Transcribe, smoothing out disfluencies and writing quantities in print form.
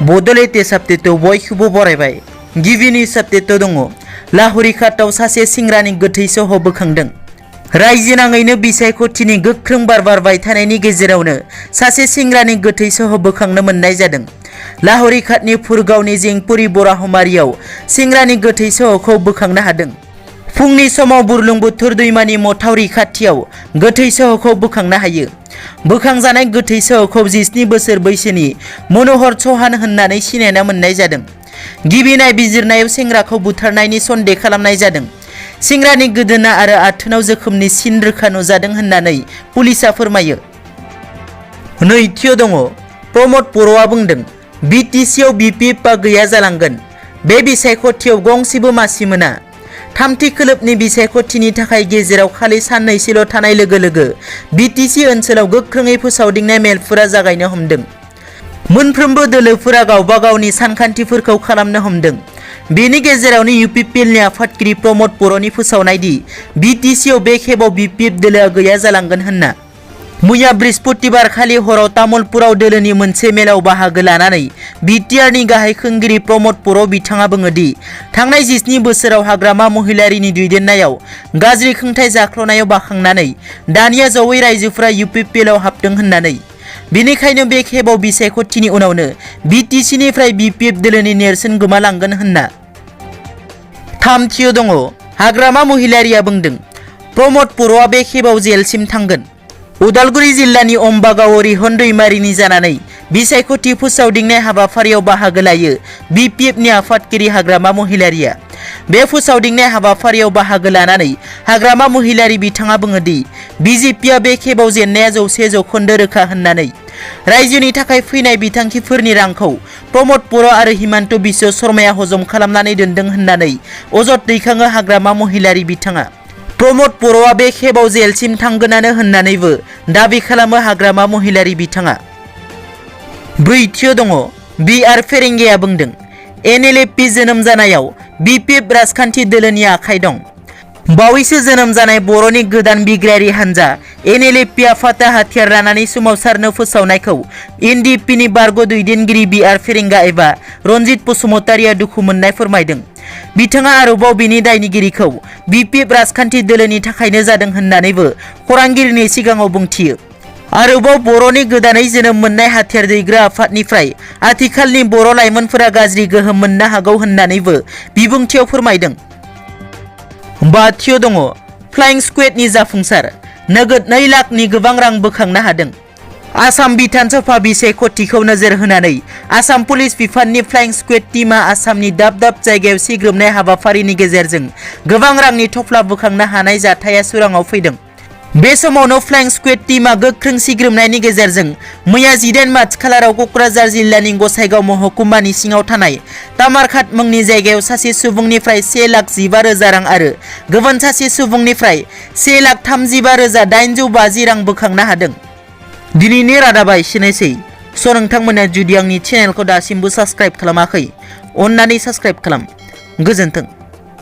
Bodoland test आपडेटआव बयखौबो बरायबाय। गिबि news आपडेटआव दङ लाहुरी घाटआव सासे सेंग्रानि गोथै सह बोखांदों। रायजो नाङैनो बिसायख'थिनि गोख्रों बार बारबाय थानायनि गेजेरावनो सासे सेंग्रानि गोथै सह बोखांनो मोननाय जादों। लाहुरी घाटनि फुरगावनि जेंपुरी बराहमारियाव सेंग्रानि गोथै सहखौ बोखांनो हादों। फुंनि समाव बुरलुंबुथुर दैमानि मथावरि खाथियाव गोथै सहखौ बोखांनो हायो। बोखांजानाय गोथै सहखौ 17 बोसोर बैसोनि मनोहर चौहान होननानै सिनायना मोननाय जादों। गिबि नायबिजिरनायाव सेंग्राखौ बुथारनायनि सन्देह खालामनाय जादों। सेंग्रानि गोदोना आरो आथोनाव जोखोमनि सिन रोखा नुजादों होननानै पुलिसा फोरमायो। नैथियाव दङ प्रमद बर'आ बुंदों बिटिसिआव बिपिएफआ गैया जालांगोन। बे बिसायख'थियाव गंसेबो मासि मोना। थामथि खोलोबनि बिसायख'थिनि थाखाय गेजेराव खालि साननैसोल' थानाय लोगो लोगो बिटिसि ओनसोलाव गोख्रोङै फोसावदिंनाय मेलफोरा जागायनो हमदों। मोनफ्रोमबो दोलोफोरा गावबा गावनि सानखान्थिफोरखौ खालामनो हमदों। बेनि गेजेरावनो इउपिपिएलनि आफादगिरि प्रमद बर'नि फोसावनाय दि बिटिसिआव बे खेबाव बिपिएफ दोलोआ गैया जालांगोन होनना। मैया बृहस्पतिबार खालि हराव तामुलपुराव दोलोनि मोनसे मेलाव बाहागो लानानै बिटिआरनि गाहाय खुंगिरि प्रमद बर' बिथाङा बुङो दि थांनाय 17 बोसोराव हाग्रामा महिलारिनि दैदेननायाव गाज्रि खुंथाय जाख्ल'नायाव बाखांनानै दानिया जयै रायजोफोरा इउपिपिएलआव हाबदों होननानै। बेनिखायनो बे खेबाव बिसायख'थिनि उनावनो बिटिसिनिफ्राय बिपिएफ दोलोनि नेरसोन गोमालांगोन होनना। थामथियाव दङ हाग्रामा महिलारिया बुंदों प्रमद बर'आ बे खेबाव जेलसिम थांगोन। उदालगुरि जिल्लानि अम्बागाव रिहन दैमारिनि जानानै बिसायख'थि फोसावदिंनाय हाबाफारियाव बाहागो लायो बिपिएफनि आफादगिरि हाग्रामा महिलारिया। बे फोसावदिंनाय हाबाफारियाव बाहागो लानानै हाग्रामा महिलारि बिथाङा बुङो दि बिजेपिआ बे खेबाव जेननाया 100% रोखा होननानै। रायजोनि थाखाय फैनाय बिथांखिफोरनि रांखौ प्रमद बर' आरो हिमन्त बिश्व शर्माया हजम खालामनानै दोनदों होननानै अजद दैखाङो हाग्रामा महिलारि बिथाङा। प्रमद बर'आ बे खेबाव जेलसिम थांगोनानो होननानैबो दाबि खालामो हाग्रामा महिलारि बिथाङा। ब्रैथियाव दङ बि.आर. फेरेंगाया बुंदों एनएलएफपि जोनोम जानायाव बिपिएफ राजखान्थि दोलोनि आखाइ दं। बावैसो जोनोम जानाय बर'नि गोदान बिग्रायारि हान्जा एनएलएफपि आफादा हाथियार लानानै सोमावसारनो फोसावनायखौ एनडिएफपिनि बारग' दैदेनगिरि बि.आर. फेरेंगा एबा रनजित बसुमतारिया दुखु मोननाय फोरमायदों। बिथाङा आरोबाव बिनि दायनिगिरिखौ बिपिएफ राजखान्थि दोलोनि थाखायनो जादों होननानैबो खौरांगिरिनि सिगाङाव बुंथियो। आरोबाव बर'नि गोदानै जोनोम मोननाय हाथियार दैग्रा आफादनिफ्राय आथिखालनि बर' लाइमोनफोरा गाज्रि गोहोम मोननो हागौ होननानैबो बिबुंथियाव फोरमायदों। बाथियाव दङ फ्लाइं स्क्वेडनि जाफुंसार नोगोद 2 लाखनि गोबां रां बोखांनो हादों। आसाम बिधान सभा बिसायख'थिखौ नोजोर होनानै आसाम पुलिस बिफाननि फ्लाइं स्क्वेड टीमआ आसामनि दाब दाब जायगायाव सिग्रोमनाय हाबाफारिनि गेजेरजों गोबां रांनि थफ्ला बोखांनो हानाय जाथाया सोराङाव फैदों। बे समावनो फ्लाइं स्क्वेड टीमआ गोख्रों सिग्रोमनायनि गेजेरजों मैया 18 मार्च खालाराव क'क्राझार जिल्लानि गसाइगाव महकुमानि सिङाव थानाय तामारघाट मुंनि जायगायाव सासे सुबुंनिफ्राय 1,15,000 रां आरो गुबुन सासे सुबुंनिफ्राय 1,35,850 रां बोखांनो हादों। दिनैनि रादाबा एसेनोसै। नोंथांमोना जुदि आंनि चेनेलखौ दासिमबो साबस्क्राइब खालामाखै अन्नानै साबस्क्राइब खालाम। गोजोन्थों।